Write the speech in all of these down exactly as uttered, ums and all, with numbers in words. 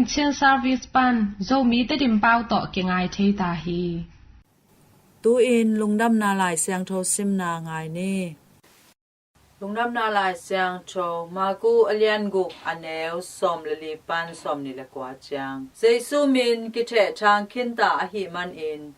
Chin Service pan Zomi Tedim pau tawh kingai thei ta hi. Tu-in Lungdamna Lai Siangtho simna ngai ni. Lungdamna Lai Siangtho, Marku a lian guk a neu sawm le li pan sawm nih le kua ciang. Jesu min kithehthang khinta ahih manin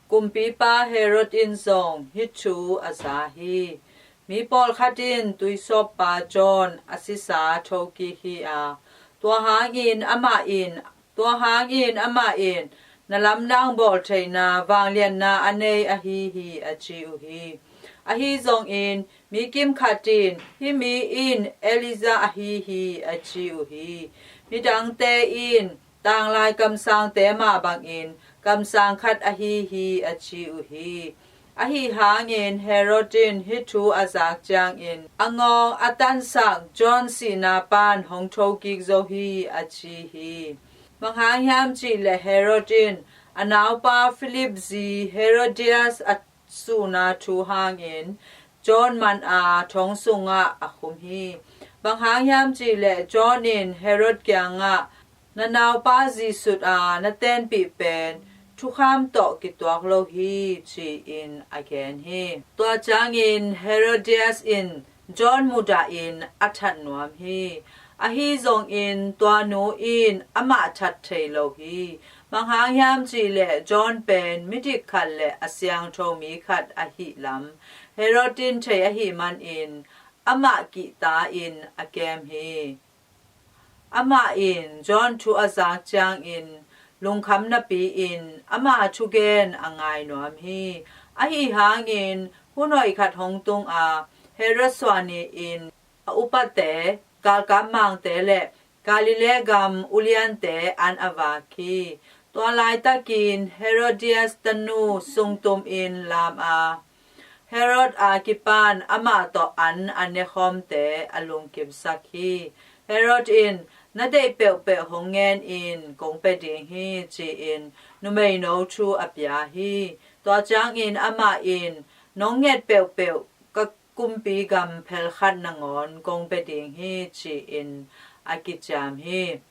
kumpipa Herod in zong hih thu a za hi. Mi pawlkhat in tuisawppa John a sisa thokik hi a, tua hangin amah in, tua hangin amah in na lamdang bawl theihna vangliatna a nei ahi hi, a ci uh hi. Ahi zongin mi kimkhat in, hih mi in Elijah ahi hi, a ci uh hi. Midangte in tanglai kamsangte mah bangin kamsang khat ahi hi, a ci uh hi. Ahi hangin Herod in hih thu a zak ciangin a ngawng a tansak John sihna pan hong thokik zo hi, a ci hi. Bang hang hiam cih leh Herod in a naupa Philip zi Herodias a suhna thu hangin John man a thong sungah a khum hi. Bang hang hiam cih leh John in Herod kiangah, "Na naupa zi sut a na tenpih pen thukham tawh kituak lo hi," ci-in a gen hi. Tua ciangin Herodias in John mudahin a that nuam hi. Ahi zongin tua nu in amah that thei lo hi. Bang hang hiam cih leh John pen midik khat le a siangtho mi khat ahih lam Herod in thei ahih manin amah kihta-in a kem hi. Amah in John thu a zak ciangin lungkham napi-in ama thugen a ngai nuam hi. Ahi hangin hun hoih khat hong tung a, Herod suah ni-in a upate, galkap mangte le Galilee gam uliante an a vak hi. Tua laitakin Herodias tanu sungtumin lam a, Herod a kipan amah tawh an a nekhawmte a lungkimsak hi. Herod in, "Na deih peuhpeuh hong ngen in, kong pia ding hi," ci-in numeino thu a pia hi. Tua ciangin amah in, "Nong nget peuhpeuh ka kumpi gam phelkhat nangawn kong pia ding hi," ci-in a kiciam hi.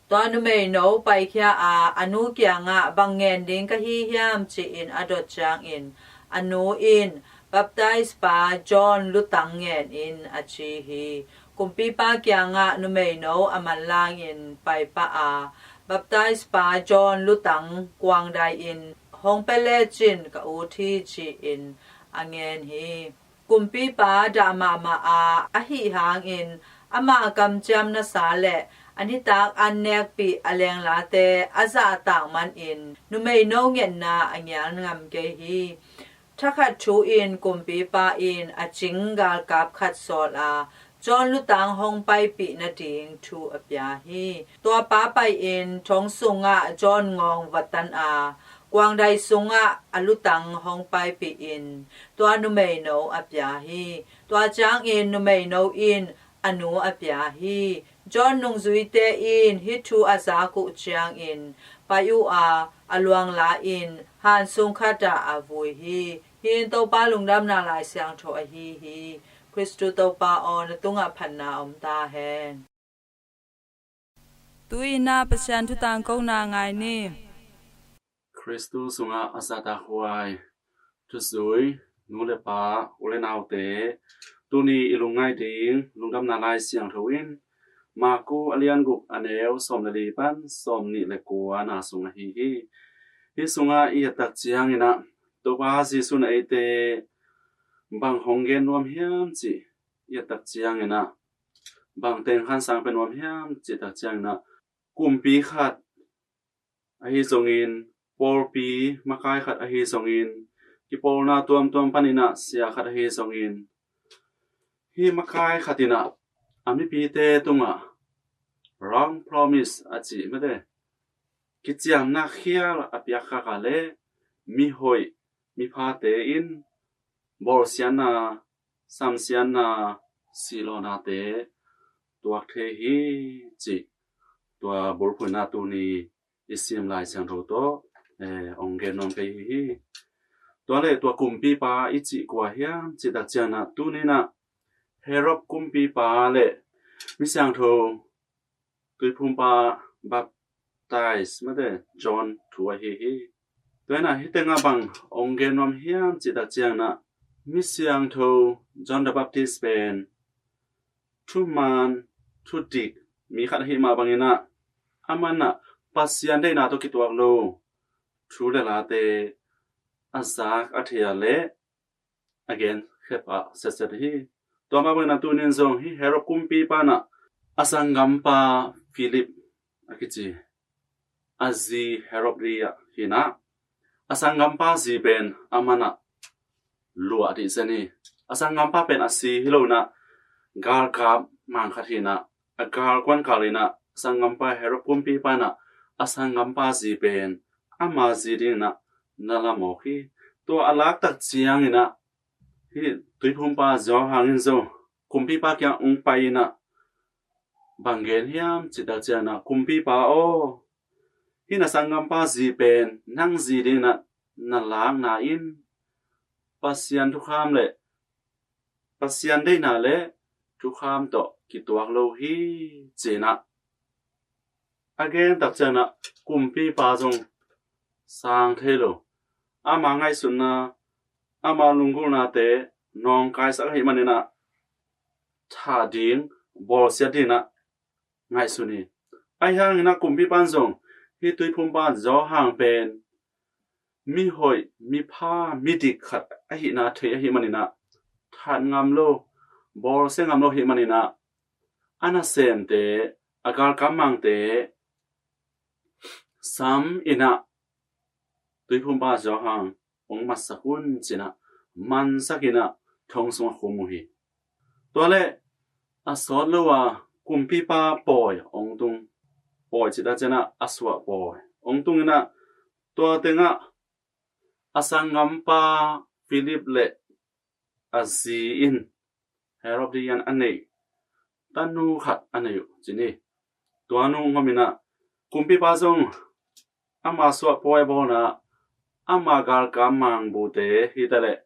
Tua numeino paikhia a, a nu kiangah, "Bang ngen ding ka hi hiam?" ci-in a dot ciangin a nu in, "Baptize pa John lutang ngen in," a ci hi. Kumpipa kiangah numeino a manlangin paipah a, "Baptize pa John lutang kuangdai-in hong pia lecin ka ut hi," ci-in a ngen hi. Kumpipa dah mahmah a, ahi hangin ama kamciamnasa le a nitak an nekpih a lenglate a zahtak manin numeino ngetna a ngial ngam kei hi. Thakhat thu-in kumpipa in a cing galkap khat sawl a, John lutang hong paipih nading thu a pia hi. Tua pa pai-in thong sungah John ngawng va tan a, kuangdai sungah a lutang hong paipih in tua numeino a pia hi. Tua ciangin numeino in a nu a pia hi. John nungzuite in hih thu a zak uh ciangin pai uh a, a luang la-in han sung khatah a vui hi. Hih in Topa Lungdamna Lai Siangtho ahi hi. Khristu Topa aw, na tungah phatna om ta hen. Tu-in ah Pasian thutang kona ngai ni. Khristu sungah a zahtakhuai thuzui nu le pa, u le naute, tuni i lungngaih ding Lungdamna Lai Siangtho in Marku a lian guk a neu sawm le li pan sawm nih le kua na sung ahi hi. Hih sungah i et tak ciangin ah Topa Jesu in eite bang hong gen nuam hiam cih i et tak ciangin ah, bang teng khan sang pia nuam hiam cih tak ciangin ah, kumpi khat ahi zongin, pawlpi makai khat ahi zongin, kipawlna tuamtuam panin ah sia khat ahi zongin, hih makai khat in ah a mipite tungah wrong promise a cih mate, kiciamna khial a piak khak a le, mihoih miphate in bawlsiatna, samsiatna, sihlawhnate tuak thei hi cih tua bulphuhna tuni i sim Lai Siangtho tawh, eh, hong gen nuam kei hi. Tua le tua kumpipa i cih kua hiam cih tak ciangin ah, tuni in ah Herod kumpipa le mi siangtho tuiphumpa bap-, Baptist, mate, John thu ahi hi. Tua inah hih tengah bang ong gen nuam hiam cih tak cianginah mi siangtho John the Baptist pen thuman thudik mi khat ahi mah banginah amanah Pasian deihna tawh kituak lo thu le late a zak a thei a le a gen khep a setset hi. Tua mah banginah tunin zong hih Herod kumpipa inah a sanggampa Philip a kici a zi Herod ri ah hinah a sanggampa zi pen amanah luah dih zen hi. A sanggampa pen a si hi lo inah galkap mang khat hinah a galkuan kal inah a sanggampa Herod kumpipa inah a sanggampa zi pen ama zi dinginah na la mawk hi. Tua a laktak cianginah hih tuiphumpa Johan in zong kumpipa kiang ung pai inah bang gen hiam cih tak cianginah kumpipa aw, hih na sanggampa zi pen nang zi dinginah na lakna in Pasian thukham le Pasian deihna le thukham tawh kituak lo hi cinah a gen tak cianginah kumpipa zong sang thei lo. Ama ngaihsutna ama lunggulhnate nawngkaisak ahi maninah thah ding bawlsiat dinginah ngaihsun hi. Ahi hanginah kumpipa in zong hih tuiphumpa Johan pen mihoih mipha midik khat ahihna thei ahi maninah that ngam lo bawlsia ngam lo ahi maninah a nasemte a galkap mangte sam inah tuiphumpa Johan ong matsak un cinah mansak inah thong sungah khum uh hi. Tua le a sawt lo a kumpipa pawi ong tung, pawi cih tak cianginah a suah pawi ong tung inah tua tengah a sanggampa Philip le a zi in Herodian a neih tanu khat a nei uh cin hi. Tua nu ngom inah kumpipa zong ama suah pawi bawlna ama galkap mangbute hi ta leh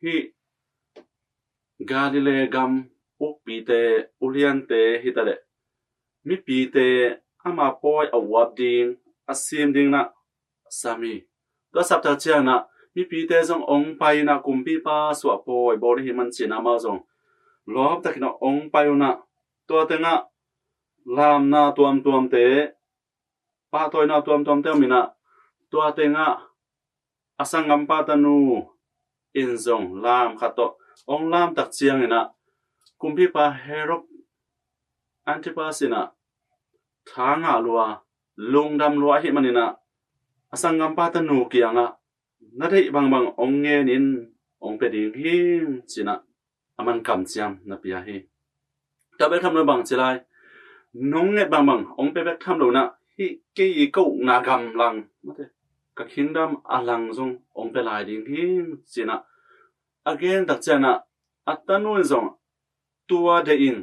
hih Galilee gam ukpite uliante hi ta leh mipite ama pawi a uap ding a sim dinginah sam hi. Tua sap tak cianginah mipite zong ong pai inah kumpipa suah pawi bawl ahi man cinah amau zong lawptakinah ong pai unah tua tengah lamna tuamtuamte pahtawina tuamtuamte om inah tua tengah a sanggampa tanu in zong lam khat tawh ong lam tak cianginah kumpipa Herod Antipas inah tha ngah lua lungdam lua ahi maninah a sanggampa tanu kiangah na deih bangbang ong ngenin ong pia ding hi cinah a man kamciam na pia hi. Tua bek tham lo bang ci lai nong nget bangbang ong pia bek tham lo inah hih kei i ka ukna gam lang mate ka kingdom a lang zong ong pia lai ding hi cinah a gen tak cianginah a tanu in zong tua deih ing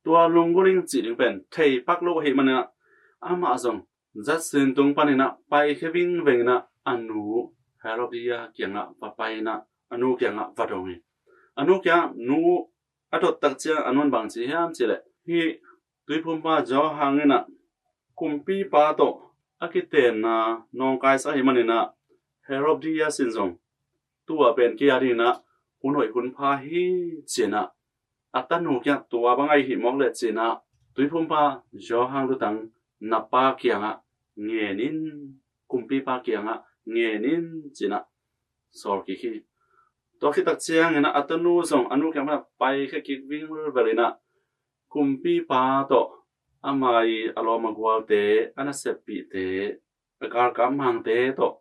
tua lunggulh ing cih ding pen thei pak lo ahi maninah amah zong zatsin tung paninah paikhia vingveng inah a nu Herodia kiangah va pai inah a nu kiangah va dong hi. A nu kiangah nu a dot tak ciang a nu in bang ci hiam cih leh hih tuiphumpa Johan inah kumpipa tawh a kitenna nawngkaisak ahi maninah Herodias in zong tua pen kei a dinginah hun hoih hun pha hi cinah a tanu kiangah tua bang ahi hih mawk leh cinah tuiphumpa Johan lutang na pa kiangah ngenin kumpipa kiangah ngenin cinah sawl kik hi. Tua khit tak cianginah a tanu zong a nu kiang panah paikhia kik vingvel inah kumpipa tawh ama i a lawm a gualte a naseppihte a galkap mangte tawh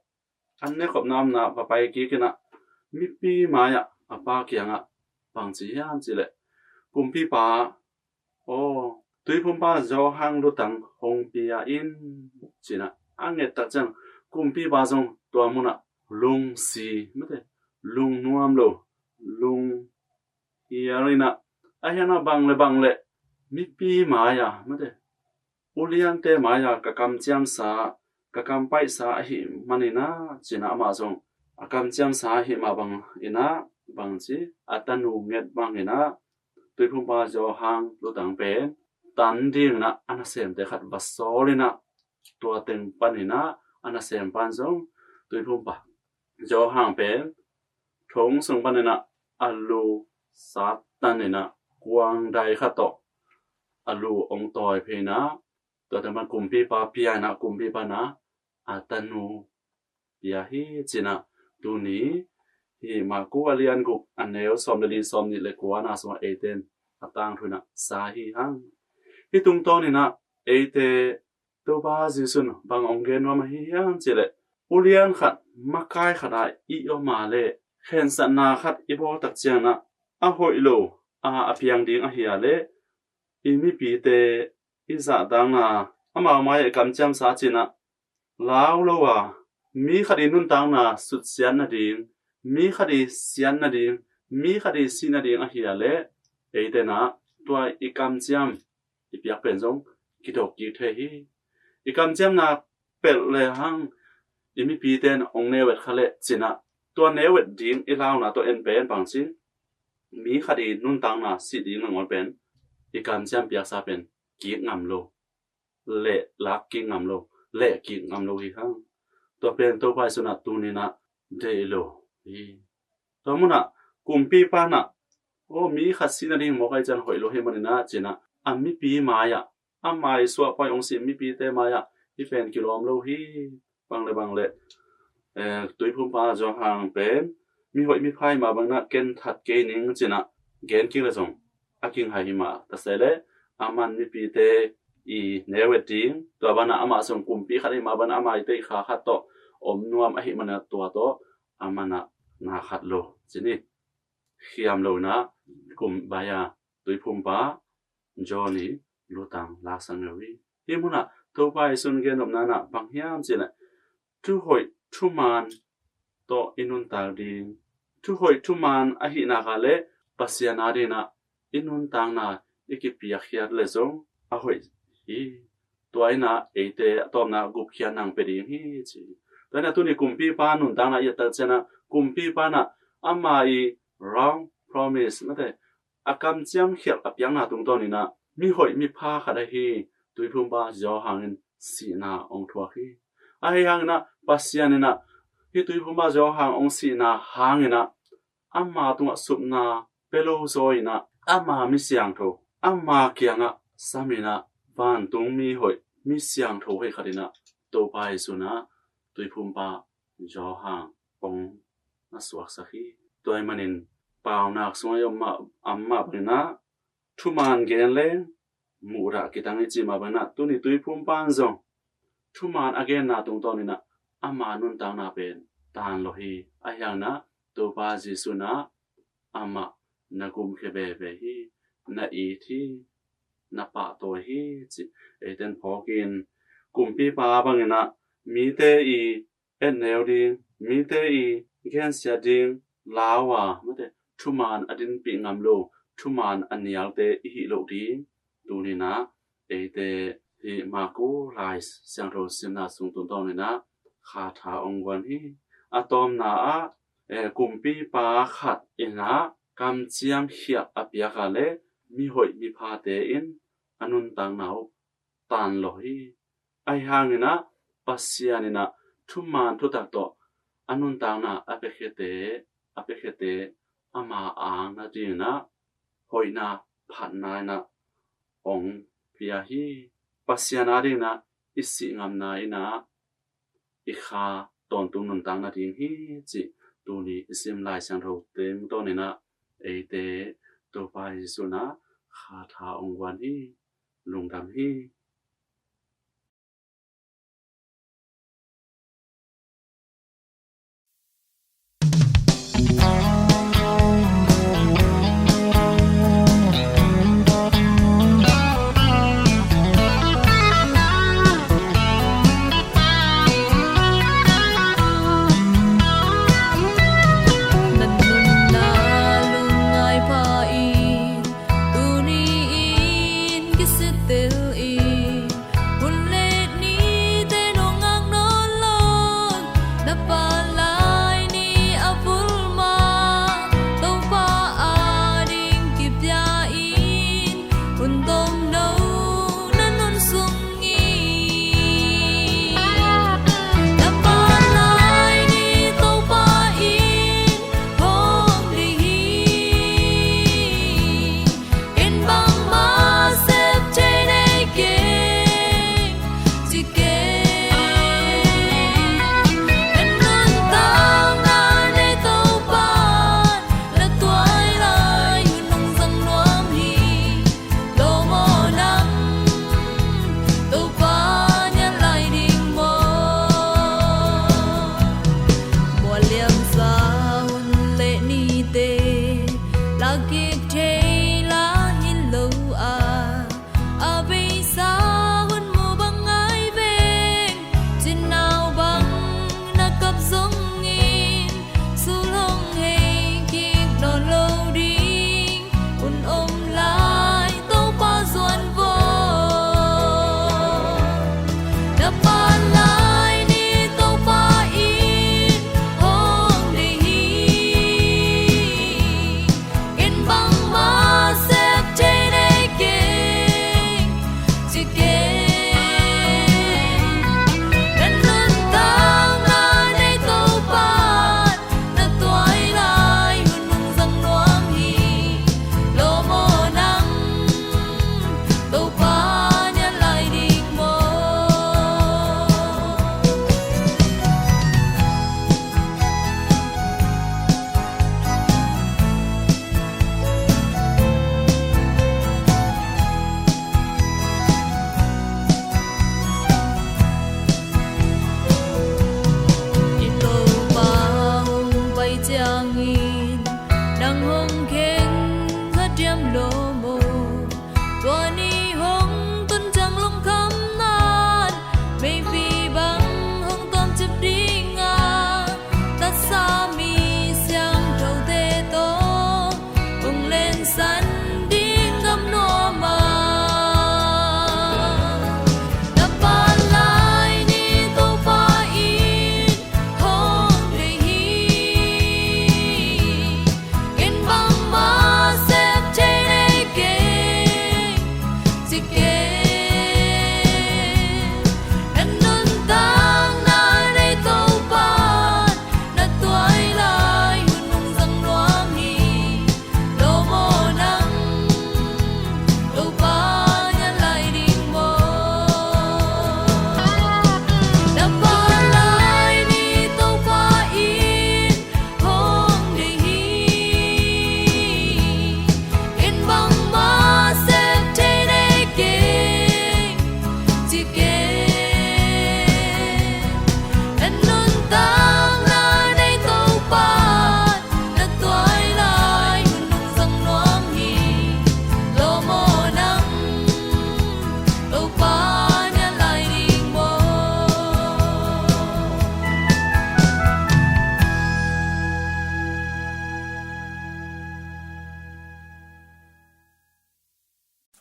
an nekhopna omna va pai kik inah mipi mai-ah a pa kiangah bang ci hiam cih leh kumpipa aw tuiphumpa Johan lutang hong pia in cinah a nget tak ciang kumpipa zong tua munah lungsi mate lungnuam lo lung hial inah a hianah bang le bang le mipi mai-a mate uliante mai-a ka kamciamsa ka kampaihsa ahi maninah cinah amah zong a kamciamsa ahi mah bang inah bang ci a tanu nget bang inah tuiphumpa Johan lutang pen tan dinginah a nasemte khat va sawl inah tua teng panin ah a nasem pan zong Tuiphumpa Johan pen thong sung panin ah a lu satan in ah kuang dai khat tawh a lu ong tawi phei in ah, tua teng pan kumpipa pia in ah kumpipa in ah a tanu pia hi ci in ah, tuni hih Marku a lian guk a neu sawm le li, sawm nih le kua na sungah eite in a tangthu in ah sa hi hang. Hih tungtawn in ah eite Topa Jesu in bang ong gen nuam ahi hiam cih leh, ulian khat, makai khat a i om a leh, khensatna khat i bawl tak ciangin ah a hoih lo a, a piang ding ahi a leh, i mipite i zahtakna amau mai-ah i kamciamsa ci in ah lau lo a, mi khat i nuntakna sutsiat nading, mi khat i siat nading, mi khat i sih nading ahi a leh, eite in ah tua i kamciam i piak pen zong kidok kik thei hi. I kamciamna pelh le hang i mipite in ong neu et kha leh ci in ah, tua neu et ding i launa tawh en pen bang ci, mi khat i nuntakna sih ding nangawn pen i kamciam piaksa pen kik ngam lo, leh lak kik ngam lo, leh kik ngam lo hi hang. Tua pen Topa Jesu in ah tuni in ah deih lo hi. Tua mun ah kumpipa in ah, aw, mi khat sih nading mawk ahih ciang hoih lo hi manin ah ci in ah, a mipi mai-ah, a mai suah pai ong si mipite mai-ah hih pen kilawm lo hi. Bang le bang le, eh, Tuiphumpa Johan pen mihoih mipha i mah bangin ah ken that kei ning ci in ah gen kik le zong a kinghai hi mah ta se leh, aman mipite i neu et ding, tua banah amah zong kumpi khat ahi mah banah ama i teikha khat tawh om nuam ahih manin ah tua tawh aman ah na khat lo ci ni. Khiam lo in ah kum bai a Tuiphumpa John i lutang laksak ngeu hi. Hih mun ah Topa Jesu in gen nopna in ah bang hiam cih leh, thuhoih thuman tawh i nuntak ding, thuhoih thuman ahih nak leh Pasian adingin ah i nuntakna i kipiakkhiat leh zong a hoih hi. Tua in ah eite a tawpna gupkhiatna ong pia ding hi ci. Tua in ah tuni kumpipa nuntakna i et tak ciangin ah kumpipa in ah ama i wrong promise, mate, a kamciam khialh a piakna tungtawn in ah mihoih mipha khat ahi Tuiphumpa Johan in sihna ong thuak hi. Ahi hangin ah Pasian in ah hih Tuiphumpa Johan ong sihna hangin ah ama tungah supna pia lo zaw in ah ama mi siangtho ama kiangah sam in ah vantung mihoih mi siangtho hoih khat in ah Topa Jesu in ah Tuiphumpa Johan ong na suaksak hi. Tua ahih manin paunak sungah i om mah, om mah bangin ah thuman gen leng muhdah kitang i cih mah bangin ah tuni Tuiphumpa in zong thuman a genna tungtawn in ah ama nuntakna pen tan lo hi. Ahi hangin ah Topa Jesu in ah amah na gumkhia veve hi, na it hi, na pahtawi hi cih eite in phawk in, kumpipa bangin ah mite i etneu ding, mite i gensiat ding lau a, mate, thuman a dinpih ngam lo, thuman a nialte i hih loh ding tuni in ah eite hih Marku Lai Siangtho simna sung tungtawn in ah khatha ong guan hi. A tawpna ah, eh, kumpipa khat in ah kamciam khialh a piak a leh mihoih miphate in a nuntakna uh tan lo hi. Ahi hangin ah Pasian in ah thuman thutak tawh a nuntakna a piakkhiate, a piakkhiate ama ang nadingin ah hoihna phatna in ah ong pia hi. Pasian adingin ah i sih ngamna in ah i kha tawntung nuntak nading hi cih tuni i sim Lai Siangtho tungtawn in ah eite Topa Jesu in ah khatha ong guan hi. Lungdam hi. Thei la hi lo a, a beisa hun mu bang ngai veng. Cinau bang na kap zongin, sulhong hei kik nawn lo ding. Un om lai Topa zuan vo. Na pan lai ni Topa in hong deih hi. Ken bangmah sep thei nei keng, ci keng. Na nuntakna nei Topa, na tuai lai hun hong zang nuam hi. Lawm aw nang, Topa nian lai ding maw? I Topa hong pai ciangin nang hong khen kha diam lo maw? Tua ni hong tun ciang lungkham nan, meipi bang hong tuamcip ding a, taksa mi siangthote tawh hong lensan ding gam nuam a. Na pan lai ni Topa in hong deih hi. Ken bangmah sep thei nei keng, ci keng. Na nuntakna nei Topa, na tuai lai hun hong zang nuam hi. Lawm aw nang, Topa nian lai ding maw? Na pan lai ni Topa in hong deih hi. Ken bangmah sep thei nei keng, ci keng. Na nuntakna nei Topa, na tuai lai hun hong zang nuam hi. Lawm aw nang, Topa nian lai ding maw?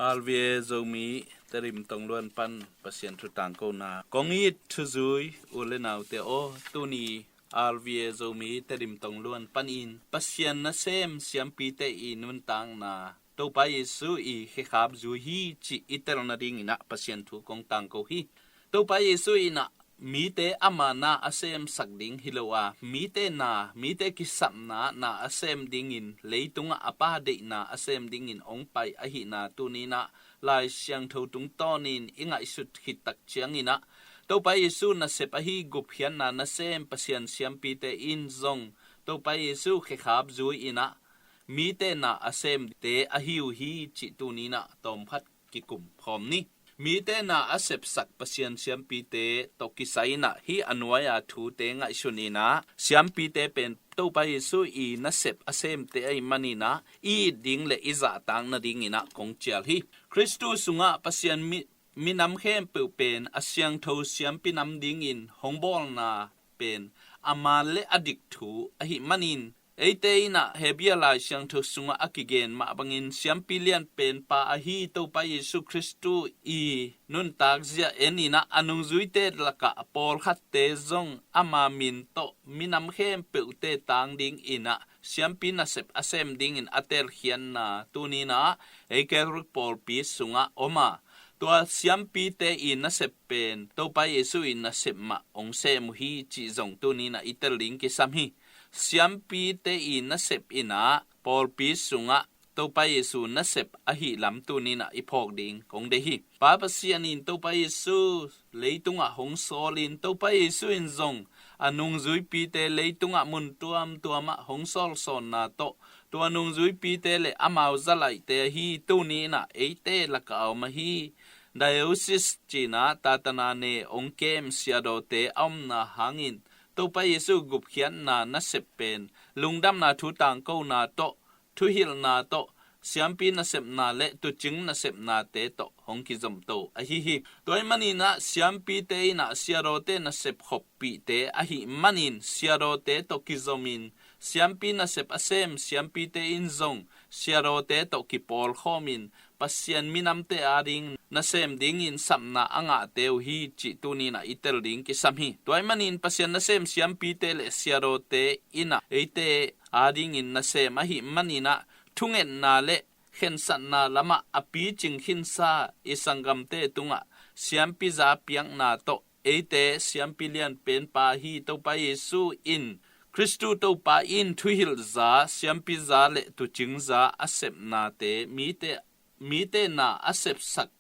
R V A Zomi Tedim Tongluan pan Pasian thu tangkona kong it thuzui u le naute aw, tuni R V A Zomi Tedim Tongluan panin Pasian nasem siampite i nuntakna, Topa Jesu i khekhap zui hi cih i tel nadingin ah Pasian thu kong tangko hi. Topa Jesu in ah mite ama na a semsak ding hi lo a, mite na, mite kisapna na a sem dingin, leitungah a Pa deihna a sem dingin hong pai ahihna tuni in ah Lai Siangtho tungtawnin i ngaihsut khit tak ciangin ah, Topa Jesu nasep ahi gupkhiatna nasem Pasian siampite in zong Topa Jesu khekhap zui in ah mite na a semte ahi uh hi cih tuni in ah tawmkhat kikum khawm ni. Mite na a sepsak Pasian siampite tawh kisai in ah hih a nuai-a thute ngaihsun in ah, siampite pen Topa Jesu i nasep a semte ahih manin ah i it ding le i zahtak nadingin ah kong cial hi. Khristu sungah Pasian mi, minam khempeuh pen a siangtho siampi nam dingin hong bawlna pen a man le a dik thu ahih manin, eite in ah Hebrew Lai Siangtho sungah a kigen mah bangin siampi lianpen pa ahi Topa Jesu Khristu i nuntak zia en in ah a nungzuite lakah pawlkhatte zong ama min tawh minam khempeuhte tang dingin ah siampi nasep a sem dingin a telkhiatna tuni in ah ei Catholic pawlpi sungah om a, tua siampite i nasep pen Topa Jesu i nasep mah hong sem uh hi cih zong tuni in ah i tel ding kisam hi. Siampite i nasep in ah pawlpi sungah Topa Jesu nasep ahih lam tuni in ah i phawk ding kong deih hi. Pa Pasian in Topa Jesu leitungah hong sawlin, Topa Jesu in zong a nungzuipite leitungah mun tuamtuamah hong sawlsawnna tawh, tua nungzuipite le amau zalaihte ahi tuni in ah eite lakah a om ahi diocese cih in ah tatana ne hong kem siadawte a omna hangin, Topa Jesu gupkhiatna nasep pen lungdamna thu tangkona tawh thuhilhna tawh, siampi nasepna le tuucing nasepnate tawh hong kizomto ahi hi. Tua ahih manin ah siampite in ah siadawte nasep khoppihte ahih manin siadawte tawh kizomin, siampi nasep a sem siampite in zong siadawte tawh kipawlkhawmin, Pasian minamte ading nasem dingin sapna a ngahte uh hi cih tuni-in ah i tel ding kisam hi. Tua ahih manin Pasian nasem siampite le siadawte in ah eite adingin nasem ahih manin ah thungetna le khensatna lamah a picing khinsa i sanggamte tungah siampi za piakna tawh eite siampi lianpenpa hi Topa Jesu in, Khristu Topa in thuhilh za, siampi za le tuucing za a sepnate mite, mite na a sepsak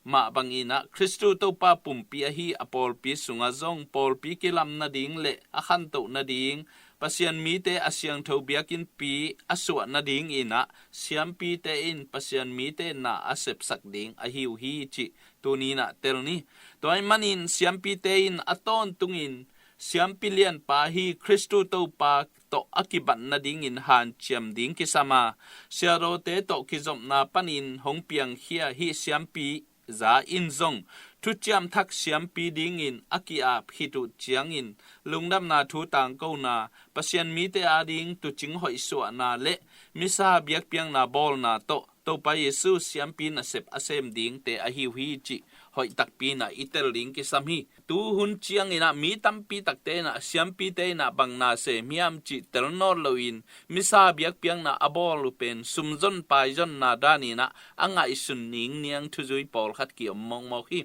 mah bangin ah Khristu Topa pumpi ahi a pawlpi sungah zong pawlpi kilam nading le a khantoh nading, Pasian mite a siangtho biakinnpi a suah nadingin ah siampite in Pasian mite na a sepsak ding ahi uh hi cih tuni-in ah tel ni. Tua ahih manin siampite in a tawntungin siampi lianpa hi Khristu Topa tawh a kibat nadingin hanciam ding kisam a, siadawte tawh kizopna panin hong piangkhia hi siampi za in zong thuciam thak siampi dingin a ki-ap khit uh ciangin lungdamna thu tangkona, Pasian mite ading tuucing hoihsuahna le misa biakpiakna bawlna tawh Topa Jesu siampi nasep a sem dingte ahi uh hi cih hoih takpi-in ah i tel ding kisam hi. Tu hun ciangin ah mi tampi takte in ah siampite in ah bang na sem hiam cih tel nawn loin misa biakpiakna a bawl uh pen sumzon paizonna danin ah a ngaihsun ningniang thuzui pawlkhat ki-om mawkmawk hi.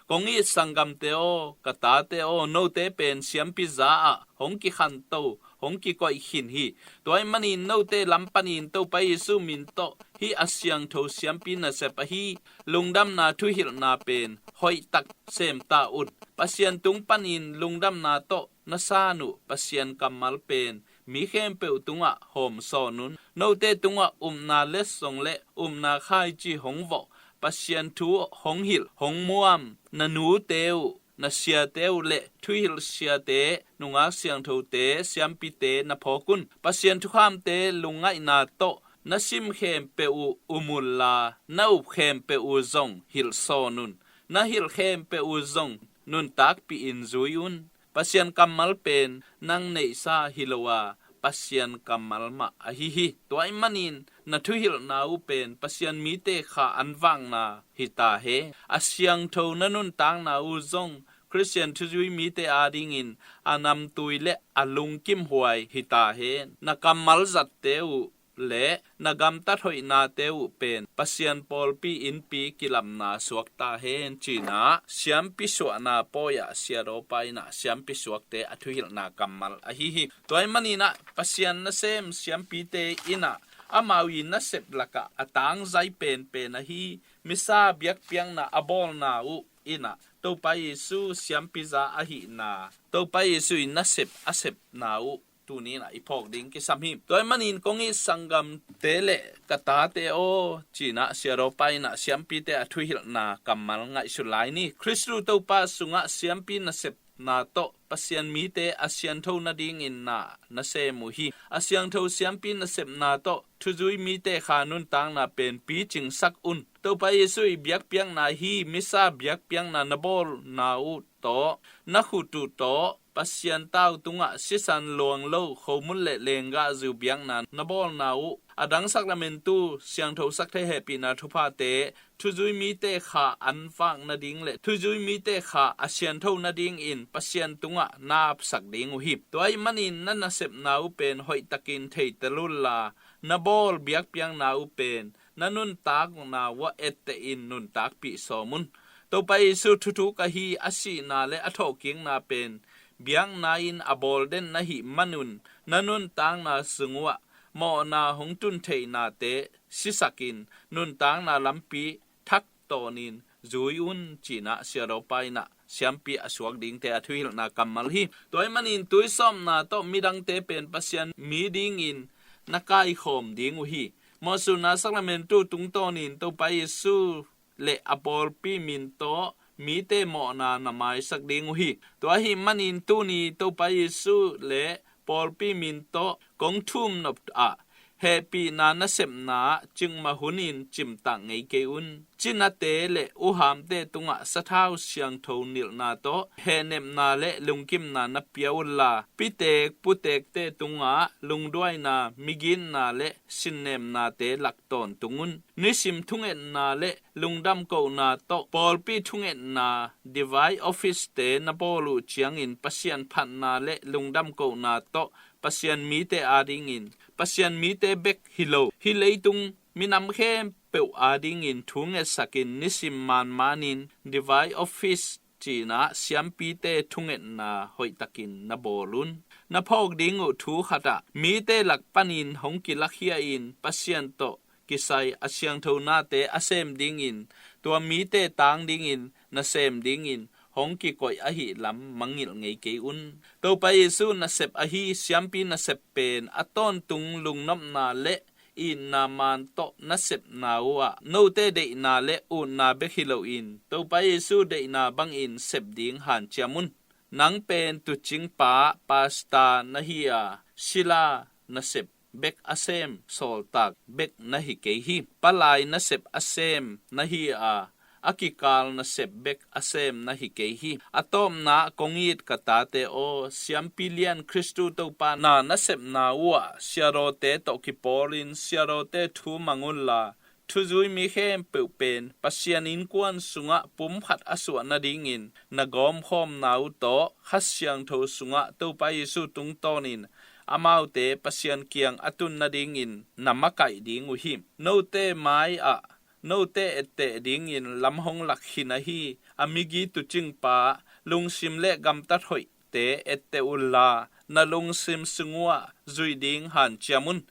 Kong it sanggamte aw, ka tate aw, note pen siampi za ah hong kikhanto, hong kikoih khin hi. Tua ahih manin note lam panin Topa Jesu min tawh hih a siangtho siampi nasep ahi lungdamna thuhilhna pen hoihtak sem ta un. Pasian tung panin lungdamna tawh na san uh Pasian kammal pen mi khempeuh tungah hawmsawn un. Note tungah upna letsong le upna khaici hong vawh, Pasian thu hong hilh, hong muam, na nute uh, na siate uh le thuhilh siate, nungak siangthote, siampite na phawk un. Pasian thukhamte lungngaihna tawh na sim khempeuh uh um unla, na up khempeuh uh zong hilhsawn un. Na hilh khempeuh uh zong nuntakpih in zui un. Pasian kammal pen nang neihsa hi lo a, Pasian kammal mah ahi hi. Tua ahih manin na thuhilhna uh pen Pasian mite kha an vakna hi ta hen. A siangtho na nuntakna uh zong Khristian thuzui mite adingin a namtui le a lungkimhuai hi ta hen. Na kammal zatte uh le na gamtat hoihnate uh pen Pasian pawlpi innpi kilamna suak ta hen, ci-in ah siampi suahna pawi-ah siadawpa in ah siampi suakte a thuhilhna kammal ahi hi. Tua ahih manin ah Pasian nasem siampite in ah amau i nasep lakah a tangzai penpen ahi misa biakpiakna a bawlna uh in ah Topa Jesu siampi za ahihna, Topa Jesu i nasep a sepna uh tuni-in ah i phawk ding kisam hi. Tua ahih manin kong it sanggamte le ka tate aw, ci-in ah siadawpa in ah siampite a thuhilhna kammal ngaihsut lai ni. Khristu Topa sungah siampi nasepna tawh Pasian mite a siangtho nadingin na na sem uh hi. A siangtho siampi nasepna tawh thuzui mite kha nuntakna pen picingsak un. Topa Jesu i biakpiakna hi misa biakpiakna na bawlna uh tawh, na khut uh tawh, Pasian tau tungah sisan luang lo, khomun le lenggahzu biakna na bawlna uh, a dang sakramentu, siangthosak thei hehpihna thuphate, thuzui mite kha an vak nading le thuzui mite kha a siangtho nadingin Pasian tungah na apsak ding uh hi. Tua ahih manin na nasepna uh pen hoihtakin theitel unla, na bawl biakpiakna uh pen na nuntakna uah ettehin nuntakpih sawm un. Topa Jesu thuthuk ahi a sihna le a thawhkikna pen biakna in a bawl den na hih manun na nuntakna sung uah mawhna hong tun theihnate sisakin nuntakna lampi thak tawnin zui un, ci-in ah siadawpa in ah siampi a suak dingte a thuhilhna kammal hi. Tua ahih manin tuisawpna tawh midangte pen Pasian mi dingin na kaikhawm ding uh hi. Mawhsutna sakramentu tungtawnin Topa Jesu le a pawlpi min tawh mite mawhna na maisak ding uh hi. Tua ahih manin tuni Topa Jesu le pawlpi min tawh kong thum nop ah Hehpihna nasepna ah cikmah hunin cimtak ngei kei un. Cinate le uhamte tungah sathau siangtho nilhna tawh hehnepna le lungkimna na pia unla, pitek putekte tungah lungduaina, migitna le sinnemnate lak tawntung un. Nisim thungetna le lungdam kohna tawh pawlpi thungetna, divine office-te na bawl uh ciangin Pasian phatna le lungdam kohna tawh Pasian mite adingin, Pasian mite bek hi lo, hih leitung minam khempeuh adingin thu ngetsakin nisim manmanin divine office cinah siampite thungetna hoihtakin na bawl un. Na phawk ding uh thu khatah mite lak panin hong kilakhia-in Pasian tawh kisai a siangtho nate a sem dingin, tua mite tang dingin na sem dingin hong kikoih ahih lam mangngilh ngei kei un. Topa Jesu nasep ahi siampi nasep pen a tawntung lungnopna le itna man tawh nasepna uhah note deihna le utna bek hi loin Topa Jesu deihna bangin sep ding hanciam un. Nang pen tuucingpa, pasta na hi a, sila nasep bek a sem sawltak bek na hi kei hi. Palai nasep a sem na hi a, a kikal nasep bek a sem na hi kei hi. A tawpna kong it ka tate aw, siampi lian Khristu Topa na nasepna uhah siadawte tawh kipawlin siadawte thu mang unla, thuzui mi khempeuh pen Pasian innkuan sungah pumkhat a suah nadingin na gawmkhawmna uh tawh Kha Siangtho sungah Topa Jesu tungtawnin amaute Pasian kiang a tun nadingin na makaih ding uh hi. Note mai-ah note etteh dingin lam hong lak khin ahi a migi tuucingpa, lungsim le gamtat hoihte etteh unla, na lungsim sung uhah zuih ding hanciam un.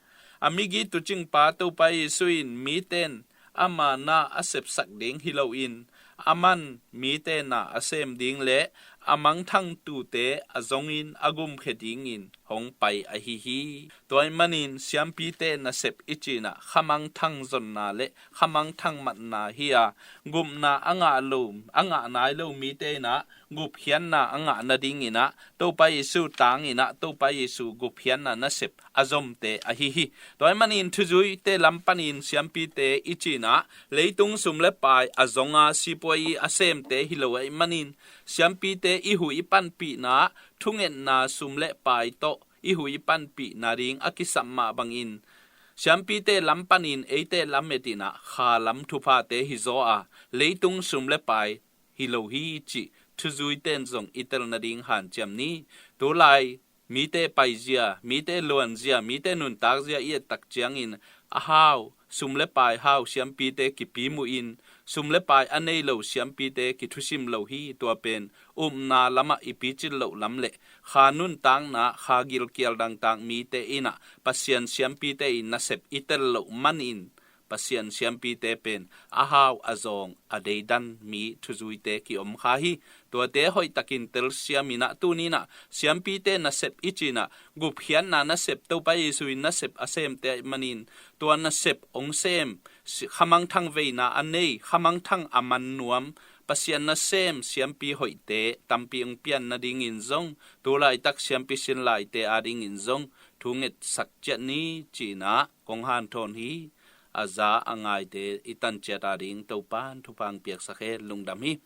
A migi tuucingpa Topa Jesu in miten ama na a sepsak ding hi loin, aman mite na a sem ding le a mangthang tuute a zongin a gumkhia dingin hong pai ahi hi. Tua ahih manin siampite nasep i cinah khamangthang zonna le khamangthang matna hi a, gupna a ngah lo, a ngah nai lo mite inah gupkhiatna a ngah nadinginah Topa Jesu tanginah Topa Jesu gupkhiatna nasep a zomte ahi hi. Tua ahih manin thuzuite lam panin siampite i cinah leitung sum le pai a zonga sipuai a semte hi lo ahih manin siampite i huh i panpihna thungetna sum le pai tawh i huh i panpih nading a kisam mah bangin siampite lam panin eite lamet inah kha lam thuphate hi zaw a, leitung sum le pai hi lo hi cih thuzuite in zong i tel nading hanciam ni. Tulai mite paizia, mite luanzia, mite nuntakzia i ettak ciangin a hau, sum le pai hau siampite kipimuhin, sum le pai a nei lo siampite kithusim lo hi. Tua pen upna lamah i picin loh lam le kha nuntakna, kha gilkial dangtak mite inah Pasian siampite in nasep i tel loh manin Pasian siampite pen a hau, a zawng, a deidan mi thuzuite kiom kha hi. Tuate hoihtakin telsiam inah tuninah siampite nasep i cinah gupkhiatna nasep, Topa Jesu in nasep a semte ahih manin tua nasep hong sem, si-, khamangthang veina a nei, khamangthang a man nuam, Pasian nasem siampi hoihte tampi hong pian nadingin zong, tulaitak siampi sinlaite adingin zong thu ngetsak ciat ni cinah kong hanthawn hi. A za a ngaite i tan ciat ading Topan thupha hong piaksak hen. Lungdam hi.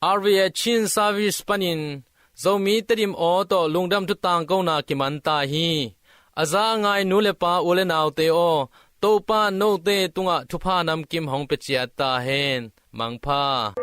R V A Chin Service panin Zomi Tedim aw tawh lungdam thutangkona kimanta hi. A za a ngai nu le pa, u le naute aw, Topa note tungah thupha namkim hong pia ciat ta hen. Mangpha.